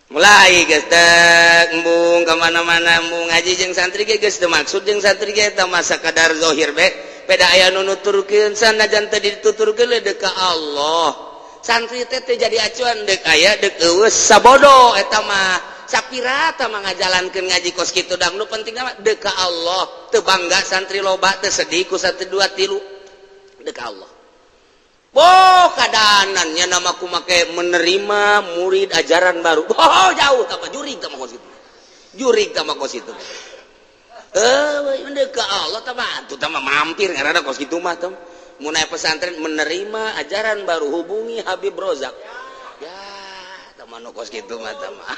Mulai geus teh embung ka mana-mana, embung ngaji jeung santri ge geus teu maksud jeung santri ge eta mah sakadar zahir be. Beda aya nu nuturkeun sanajan teu dituturkeun deuk ka Allah. Santri teh teu jadi acuan deuk aya deuk eueuh sabodo eta mah. Sapirata mah ngajalankeun ngaji kos kitu dang nu penting mah deuk ka Allah. Teu bangga santri loba, teu sedih ku satu dua tilu deuk ka Allah. Boh kadanannya nama ku make menerima murid ajaran baru. Oh jauh tambah jurig tambah kos itu. Jurig tambah kos itu. Deuk ka Allah tambah atuh tambah mampir karena kos kitu mah tem. Mun aya pesantren menerima ajaran baru hubungi Habib Rozak. Ya, tambah nu kos kitu mah tambah.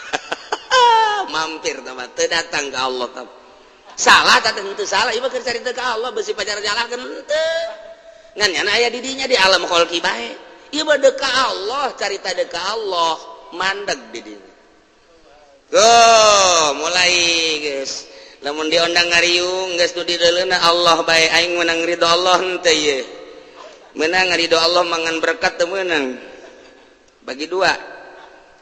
Mampir tambah teu datang ka Allah tambah. Salah tah henteu salah ieu mah keur carita ka Allah beusi pacar nyalahkeun henteu. Ngan nyana aya di dinya di alam kholqi bae. Ieu mah deuk ka Allah, carita deuk ka Allah, mandeg di dinya. Tuh, mulai geus. Lamun diondang ngariung geus nu dideuleuna Allah bae, aing meunang ridho Allah henteu ieu. Meunang ridho Allah mangan berkat teu meunang. Bagi dua.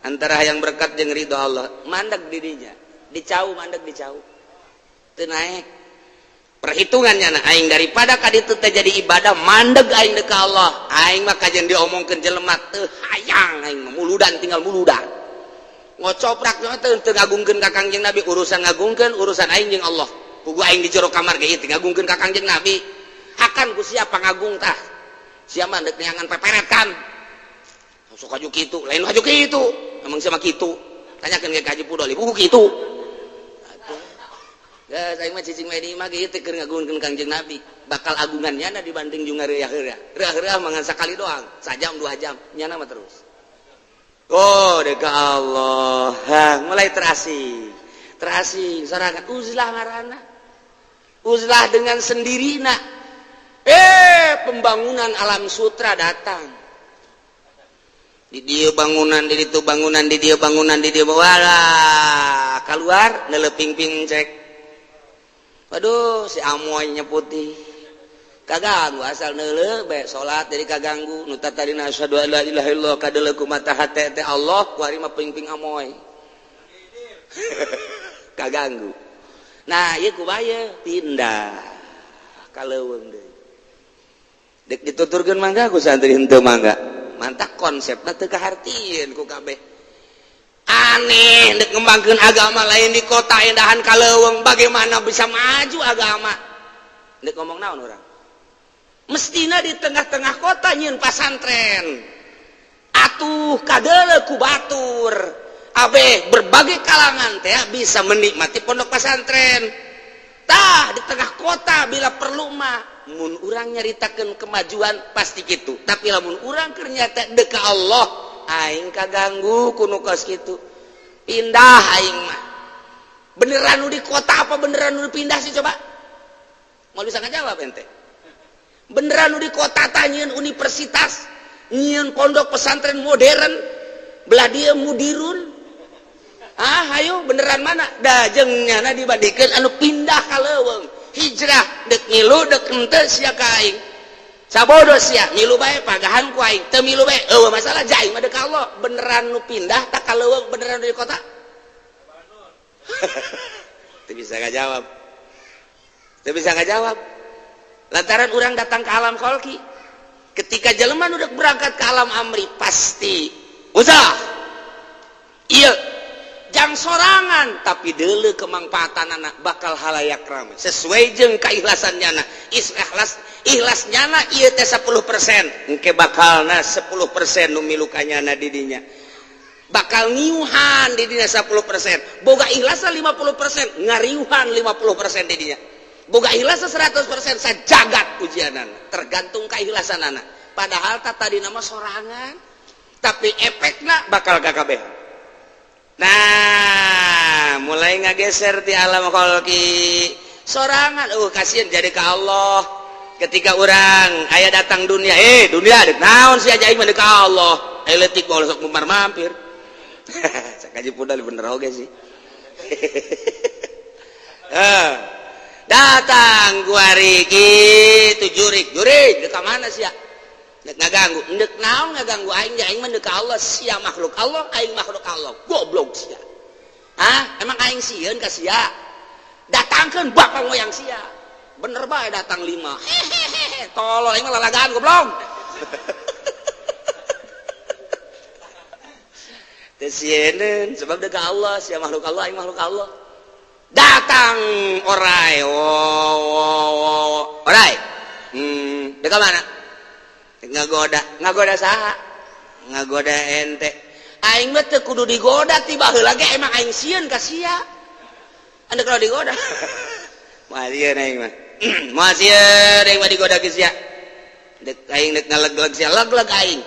Antara hayang berkat jeung ridho Allah, mandeg di dinya. Dicau mandeg dicau. Teu naek. Perhitungannya nah aing daripada kaditu teh jadi ibadah mandeg aing deuk ka Allah. Aing mah kajian diomongkeun jelema teu hayang aing mah muludan tinggal muludan. Ngocoprak teh teu ngagungkeun ka Kangjeng Nabi, urusan ngagungkeun urusan aing jeung Allah. Puguh aing di jero kamar ge ieu teu ngagungkeun ka Kangjeng Nabi. Hakan ku siapa ngagung tah? Sia mah deuk neangan peperet kan. Sok haju kitu, lain haju kitu. Emang sia mah kitu. Tanyakeun ke Haji Pudoli, puguh kitu. Ya, saya mah cicing mah di imah ge teu keur ngagungkeun Kangjeng Nabi. Bakal agungan nyana dibanding jeung ngareuyah-reuyah. Reuyah-reuyah mangan sakali doang, sajam 2 jam, nyana mah terus. Oh, deuk ka Allah. Ha, mulai terasing. Terasing sorangan uzlah ngaranna. Uzlah dengan sendirina. Pembangunan alam sutra datang. Di dia bangunan, di ditu bangunan, di dia bangunan, di dia walah, keluar neuleuping-ping cek. Waduh, si amoynya putih. Kaganggu asal neuleuh bae salat jadi kaganggu. Nu tadina asyhadu alla ilaha illallah kadeuleuh ku mata hate teh Allah ku ari mah ping-ping amoy. Kaganggu. Nah, ieu ku bae pindah ka leuweung deui. Dek dituturkeun mangga ku santri henteu mangga. Mantak konsepna teu kahartieun ku kabeh. Aneh dek ngembangkeun agama lain di kota endahan ka leuweung, bagaimana bisa maju agama? Dek ngomong naon urang? Mestina di tengah-tengah kota nyieun pasantren. Atuh kadeuleuh ku batur. Abeh berbagai kalangan teh bisa menikmati pondok pesantren. Tah di tengah kota bila perlu mah mun urang nyaritakeun kemajuan pasti kitu. Tapi lamun urang keur nyata deuk ka Allah, aing kaganggu ku nu kos kitu. Pindah aing mah. Beneran nu di kota apa beneran nu pindah sih coba? Mau bisa ngajawab ente? Beneran nu di kota tah nyieun universitas, nyieun pondok pesantren modern, belah dieu mudirun. Ah, ayo beneran mana? Da jeung nyana dibandingkeun anu pindah ka leuweung, hijrah deuk ngilu deuk henteu sia ka aing. Sabodo sia ngilu bae pagahan ku aing, teu milu bae eueuh masalah ja aing mah deuk ka Allah. Beneran nu pindah tak ka leuweung beneran di kota? Teu bisa ngajawab. Teu bisa ngajawab. Lantaran urang datang ke alam kholqi. Ketika jelema nu deuk berangkat ke alam amri pasti usah. Ieu datang sorangan tapi deuleu kemangfaatanana bakal halayak rame sesuai jeung keikhlasan nyana. Ikhlas ikhlas nyana ieu teh 10% engke bakalna 10% nu milu ka nyana di dinya. Bakal ngiuhan di dinya 10%. Boga ikhlasna 50%, ngariuhan 50% di dinya. Boga ikhlasna 100% sajagat ujianana, tergantung keikhlasanana. Padahal tadi nama sorangan, tapi efekna bakal kakabehan. Nah, mulai ngageser di alam kholqi sorangan, kasihan jadi ke Allah. Ketika orang aya datang dunia, dunia dek naon sih aja aing mah deuk ka Allah. Leutik mah sok mumar mampir. Sakaji pudal bener oge sih. Datang kuari kitu jurik, jurik dek ka mana sia? Dek ngaganggu, dek naon ngaganggu aing ge aing mah deuk ka Allah, sia makhluk Allah, aing makhluk Allah. Goblok sia. Hah? Emang aing sieun ka sia? Datangkeun bakal ngoyang sia. Bener bae datang 5. Hehehe, tolol aing mah lalagaan goblok. Teu sieun sebab deuk ka Allah, sia makhluk Allah, aing makhluk Allah. Datang orai, orai. Dek ka mana? Ngagoda, ngagoda saha? Ngagoda ente. Aing mah teu kudu digoda ti baheula ge emang aing sieun ka sia. Anda kalau digoda. Moal sieun aing mah. Moal sieun aing mah digoda ke sia. Dek aing dek ngaleg-leg sia, leg-leg aing.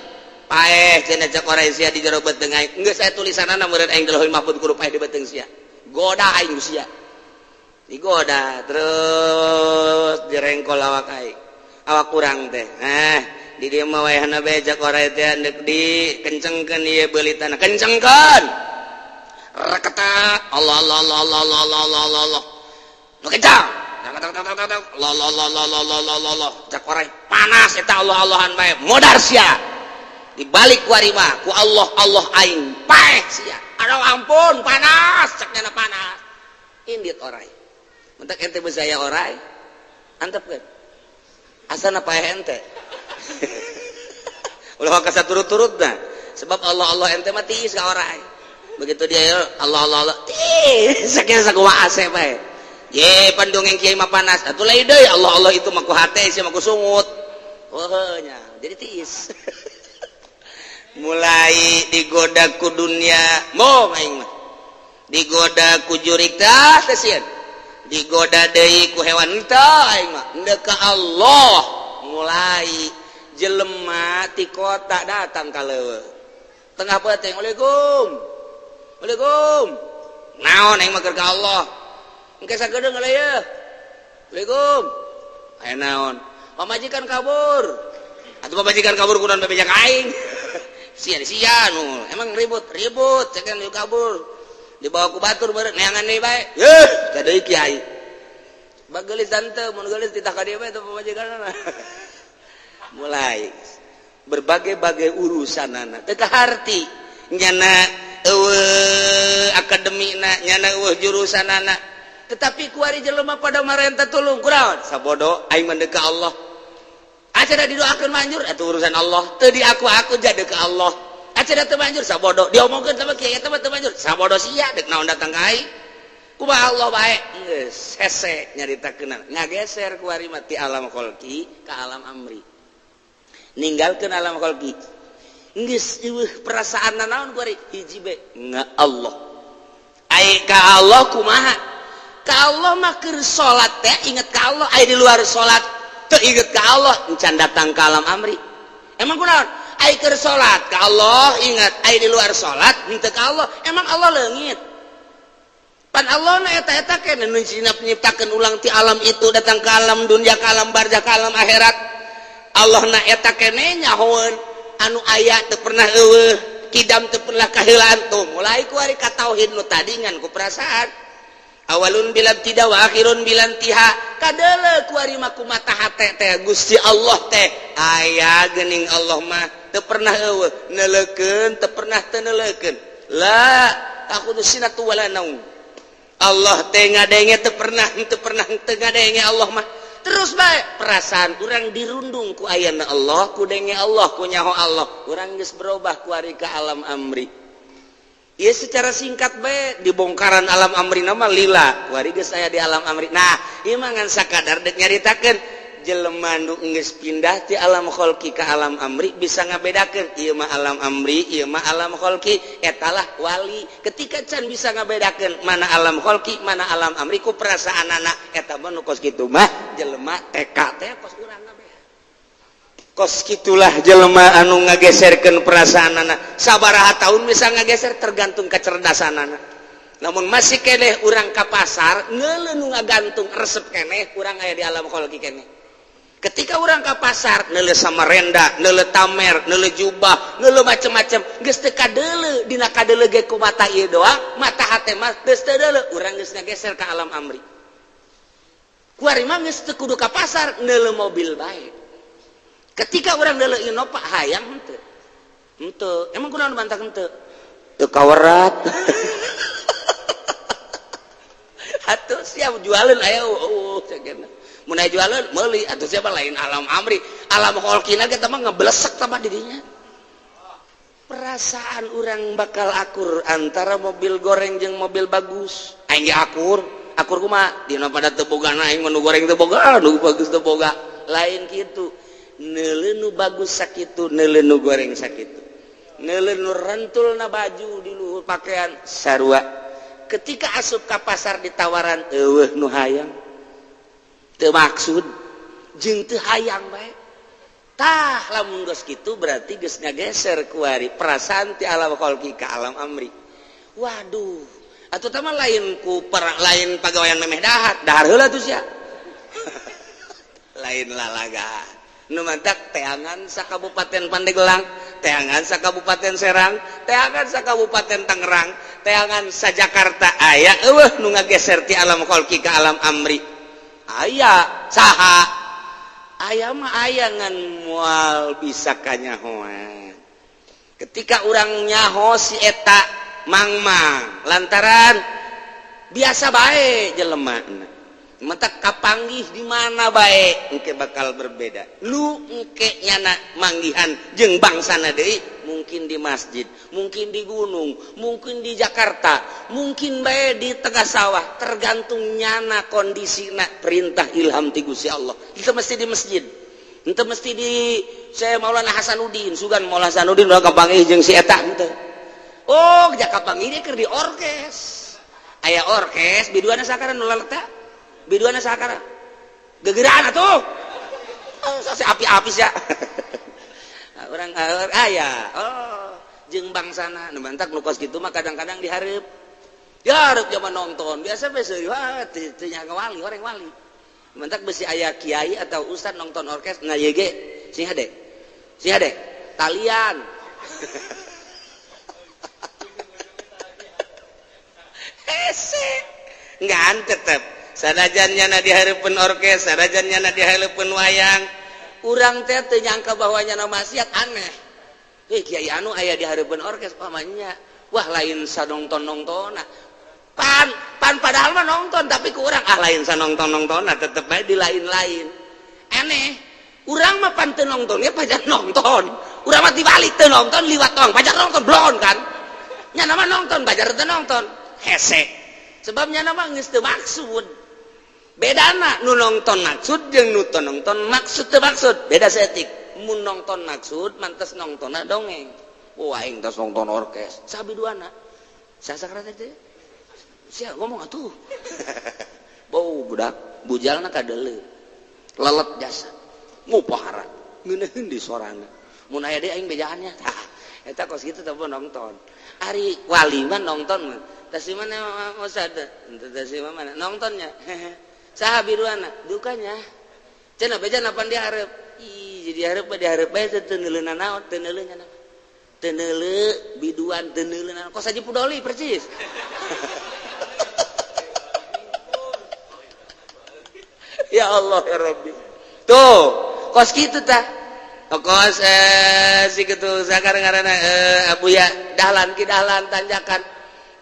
Paeh cenah cek orai sia di jero beuteung aing. Geus aya tulisanana meureun aing di Lauhul Mahfuz kudu paeh di beuteung sia. Goda aing sia. Digoda terus direngkol awak aing. Awak kurang teh. Di dieu mah wayahna bae cek orai teh deuk dikencengkeun ieu beulitana. Kencengkeun. Reketa Allah Allah Allah Allah Allah Allah Allah Allah. Nu kencang. Allah Allah Allah Allah Allah Allah Allah. Cek orai panas eta Allah-Allahan bae. Modar sia. Dibalik ku ari mah ku Allah Allah aing paeh sia. Aduh ampun panas cek nyana panas. Indit orai. Mentak ente bezaya orai. Antepkeun. Asana paeh ente. Ulah ka saturut-turutna. Sebab Allah Allah ente mah tiis ka orai. Begitu dia Allah Allah Allah tiis sakieu sakumaha ase bae. Ye pandongeng kiai mah panas. Atuh lain deui Allah Allah itu mah ku hate sia mah ku sungut. Heuh nya jadi tiis. Mulai digoda ku dunia mau aing mah. Digoda ku jurik tah teh sieun. Digoda deui ku hewan teh aing mah. Endek ka Allah mulai jelema ti kota datang ka leuweung. Tengah peuting, Waalaikum. Waalaikum. Naon aing mah keur ka Allah. Engke sagedeung heula yeuh. Waalaikum. Aya naon? Pamajikan kabur. Atuh pamajikan kabur kunaon bebeja ka aing. Sia-sia nu emang ribut-ribut cekan lu kabur. Dibawa ku batur beureut neangan deui bae. Yeuh, ka deui kiai. Bageulis tante mun geulis titah ka dieu bae teh pamajikanna. Mulai berbagai-bagai urusanana teu kaharti nyana eueuh akademina nyana eueuh jurusanana tetapi kuari jelema pada marenta tulung kunaon sabodo aing mah deuk ka Allah. Acara didoakeun manjur atuh urusan Allah teu diaku-aku jadi ka Allah. Acara teu manjur sabodo diomongkeun sama kiai eta mah teu manjur sabodo sia deuk naon datang ka aing kumaha Allah bae geus hese nyaritakeun ngageser kuari mah ti alam kholqi ka alam amri. Ninggalkeun alam kholqi geus eueuh perasaan naon kuari hiji be nga Allah. Ai ka Allah kumaha? Ka Allah mah keur salat teh inget ka Allah, ai di luar salat teu inget ka Allah encan datang ka alam amri. Emang kunaon? Ai keur salat ka Allah inget, ai di luar salat henteu ka Allah. Emang Allah leungit? Pan Allah na eta-eta keneh nu nyiptakeun ulang ti alam itu datang ka alam dunia, ka alam barzah, ka alam akhirat. Allah na eta keneh nyahoeun anu aya teu pernah eueuh, kidam teu pernah kaheulaan tuh. Mulai ku ari ka tauhid nu tadi ngan ku perasaan. Awalun bila tidak wa akhirun bila intiha. Kadeuleu ku ari mah kumata hate teh Gusti Allah teh aya geuning Allah mah teu pernah eueuh, neuleukeun teu pernah teu neuleukeun. La ta'khudhu sinatu wala naum. Allah teh ngadenge teu pernah teu ngadenge Allah mah. Terus bae perasaan urang dirundung ku ayana Allah, ku denge Allah, ku nyaho Allah. Urang geus berubah ku ari ka alam amri. Ieu secara singkat bae dibongkaran alam amri nama lila kuari geus aya di alam amri. Nah ieu mah ngan sakadar deuk nyaritakeun jelema nu geus pindah ti alam kholqi ka alam amri bisa ngabedakeun ieu mah alam amri ieu mah alam kholqi, etalah wali. Ketika can bisa ngabedakeun mana alam kholqi mana alam amri ku perasaanana, eta mah nu kos kitu mah jelema TK teh kos urang kabeh. Kos kitulah jelema anu ngageserkeun perasaanana, sabaraha tahun bisa ngageser tergantung kecerdasanana. Namun masih keneh urang ka pasar neuleuh nu ngagantung resep keneh urang aya di alam kholqi keneh. Ketika urang ka pasar neuleuh samarenda, neuleuh tamer, neuleuh jubah, neuleuh macem-macem, geus teu kadeuleu dina kadeuleu ge ku mata ieu doang, mata hate mah geus teu deuleu, urang geus ngageser ka alam amri. Kuari mah geus teu kudu ka pasar, neuleuh mobil bae. Ketika urang neuleuh Innova hayang henteu. Henteu, emang kunaon bantah henteu? Teu kawerat. Atuh siap jualeun aya eueuh cenah. Mun aya jualeun meuli atuh siapa lain alam amri, alam kholqina ge mah ngeblesek tah dirinya. Perasaan urang bakal akur antara mobil goreng jeung mobil bagus. Aing ge akur, akur kumaha? Dina pada teu boga aing mah nu goreng teu boga, nu bagus teu boga. Lain kitu. Neuleuh nu bagus sakitu, neuleuh nu goreng sakitu. Neuleuh nu rentulna baju di luhur pakaian sarua. Ketika asup ka pasar ditawaran eueuh nu hayang. Teu maksud jeung teu hayang bae. Tah lamun geus kitu berarti geus ngageser kuari perasaan ti alam kholqi ka alam amri. Waduh, atuh tah mah lain ku lain pagawean memeh dahar, dahar heula tuh sia. Lain lalaga. Nu mantak teangan sa Kabupaten Pandeglang, teangan sa Kabupaten Serang, teangan sa Kabupaten Tangerang, teangan sa Jakarta aya eueuh nu ngageser ti alam kholqi ka alam amri. Aya saha? Aya mah aya ngan moal bisa kanyahoan. Ketika urang nyaho si eta mangmang lantaran biasa bae jelema. Mentak kapanggih di mana bae engke bakal berbeda. Lu engke nyana manggihan jeung bangsana deui, mungkin di masjid, mungkin di gunung, mungkin di Jakarta, mungkin bae di tengah sawah, tergantung nyana kondisina perintah ilham ti Gusti Allah. Itu mesti di masjid. Itu mesti di saya Maulana Hasanuddin, sugan Maulana Hasanuddin ulah kapanggih jeung si eta henteu. Oh, kapanggih dia keur di orkes. Aya orkes biduana sakaran nu laleta. Biduana sakara gegeraan atuh. Oh, api-api sia. Urang aya. Oh, jeung bangsana nu mantak nu kos kitu mah kadang-kadang dihareup. Dihareup zaman nonton. Biasa we seuri wah teu nyaga wali, orang wali. Mantak besi aya kiai atau ustad nonton orkes na ye ge sing hade. Sing hade talian. Hese. Ngan tetep sanajan nyana dihareupeun orkes, sanajan nyana dihareupeun wayang, urang teh teu nyangka bahwa nyana maksiat aneh. Heh kiai anu aya dihareupeun orkes pamannya. Wah lain sanongton-nongtona. Pan pan padahal mah nonton tapi ku urang ah lain sanongton-nongtona tetep bae di lain-lain. Aneh. Urang mah pan teu nongton ge pajar nonton. Urang mah dibalik teu nonton liwat tong pajar nonton blon kan. Nyana mah nonton pajar teu nonton. Hese. Sebab nyana mah geus teu maksud. Bedana nu nonton maksud jeung nu teu nonton maksud teu maksud beda saeutik. Mun nonton maksud mantes nontonna dongeng. Wah aing tos nonton orkes sabi duana sasakra teh sia ngomong atuh. Bau budak bujalna kadeuleu lelet jasa ngupahara ngeunaheun di sorana mun aya deui aing bejaannya. Tah eta kos kitu teh nonton. Ari wali mah nonton mah tas mana ustad teh tas mana nontonnya. Saha biruana dukanya cenah beja napan dihareup. Ih jadi hareup mah dihareup bae teu neuleuna naon teu neuleuh nya teu neuleuh biduan teu neuleuh naon kos haji pudoli persis. Ya Allah ya Rabbi. Tuh kos kitu tah kos si kitu sakar ngaranna Abuya Dahlan ki Dahlan tanjakan.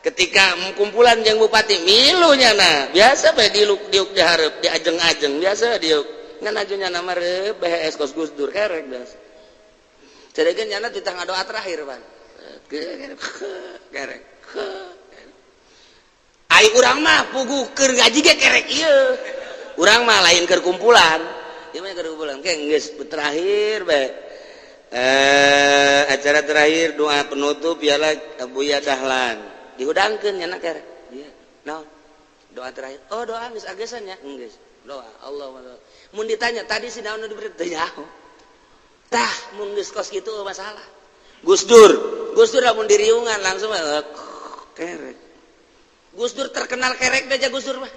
Ketika kumpulan jeung bupati milu nyana biasa bae diuk diuk dihareup diajeng-ajeng biasa diuk ngan aju nyana mah reup BHS kos Gus Dur kerek biasa. Ceregeun nyana titah ngadoa terakhir pan. Kerek. Ai urang mah puguh keur ngaji ge kerek ieu. Urang mah lain keur kumpulan. Ieu mah keur kumpulan ke geus terakhir bae. Acara terakhir doa penutup ialah Abuya Dahlan. Dihudangkeun nya kerek. Iya. Naon? Doa terakhir. Oh, doa geus agesan nya. Geus. Doa Allah. Mun ditanya tadi si naon nu diberi teu nyaho. Tah mun geus kos kitu masalah. Gus Dur, Gus Dur lamun diriungan langsung kerek. Gus Dur terkenal kerek aja Gus Dur mah.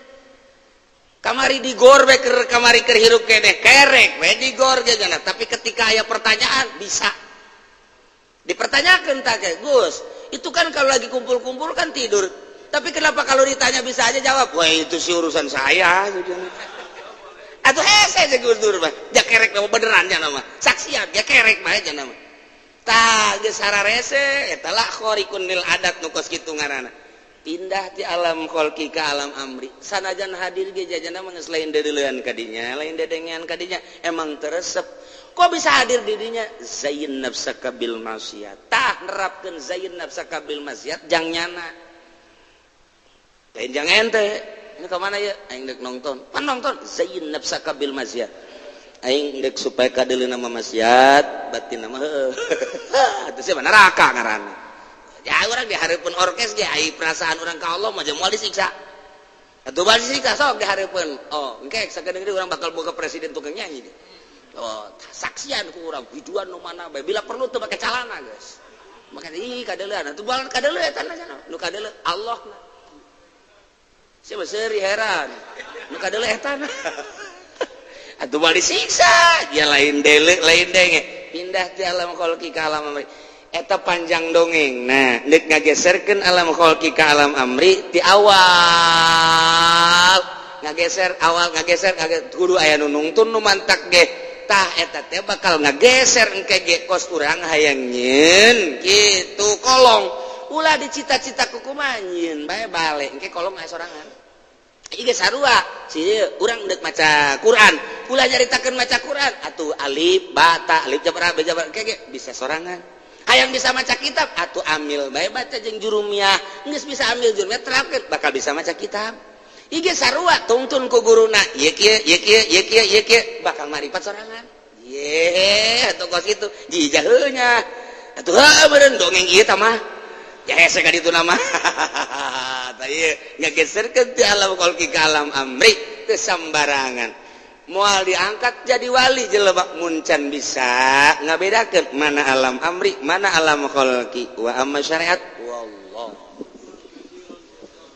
Kamari digor we keur kamari keur hirup keneh kerek we digor ge gana. Tapi ketika aya pertanyaan bisa dipertanyakeun tah ke Gus, itu kan kalau lagi kumpul-kumpul kan tidur. Tapi kenapa kalau ditanya bisa aja jawab? Wah itu sih urusan saya. Atuh hese aja Gus Dur mah. Ja kerek mah beneran nya mah. Saksian ja kerek mah aja nama. Tah geus hararese eta lah khariqun lil adat nu kos kitu ngaranna. Pindah ti alam kholqi ka alam amri. Sanajan hadir ge jajana mah geus lain deuleuan ka dinya, lain dedengean ka dinya, emang teresep. Kok bisa hadir di dinya? Zayin nafsaka bil maksiat. Tah nerapkeun zayin nafsaka bil maksiat jang nyana. Lain jang ente. Ini ke mana ya? Aing dek nonton. Pan nonton zayin nafsaka bil maksiat. Aing dek supaya kadeuleuna mah maksiat, batin mah heueuh. Atuh sia neraka ngaranna. Ya urang dihareupeun orkes ge ai perasaan urang ka Allah mah moal disiksa. Atuh bal disiksa sok dihareupeun. Oh, engke sakedeung deui urang bakal boga presiden tukang nyanyi. Oh, saksian ku urang biduan nu mana bae bila perlu teu make calana geus. Make ih kadeuleun atuh bal kadeuleun eta na nu kadeuleun Allah na. Sia mah seuri heran. Nu kadeuleun eta na. Atuh bal disiksa, dia lain deuleu lain denge. Pindah ti alam kholqi ka alam amri. Eta panjang dongeng. Nah, deuk ngageserkeun alam kholqi ka alam amri ti awal ngageser awal ngageser kudu aya nu nungtun nu mantak ge. Tah eta teh bakal ngageser engke ge kos urang hayang nyieun kitu kolong. Ulah dicita-cita ku kumaha nyieun bae balik engke kolong aya sorangan. Ieu ge sarua si urang deuk maca Quran, ulah nyaritakeun maca Quran atuh alif ba ta alif jabar ba jabar engke ge bisa sorangan. Hayang bisa maca kitab atuh amil bae baca jeung jurumiyah, geus bisa amil jurumiyah terapkeun bakal bisa maca kitab. Ieu ge sarua tungtun ku guruna ieu kieu ieu kieu ieu kieu ieu kieu bakal maripat sorangan. Ye atuh kos kitu jijaheuh nya. Atuh heuh meureun dongeng ieu tah mah. Ya hese ka ditu nama. Tah ieu ngageserkeun ti alam kholqi ka alam amri teu sambarangan. Moal diangkat jadi wali jelema mun can bisa ngabedakeun mana alam amri mana alam kholqi. Wa amma syariat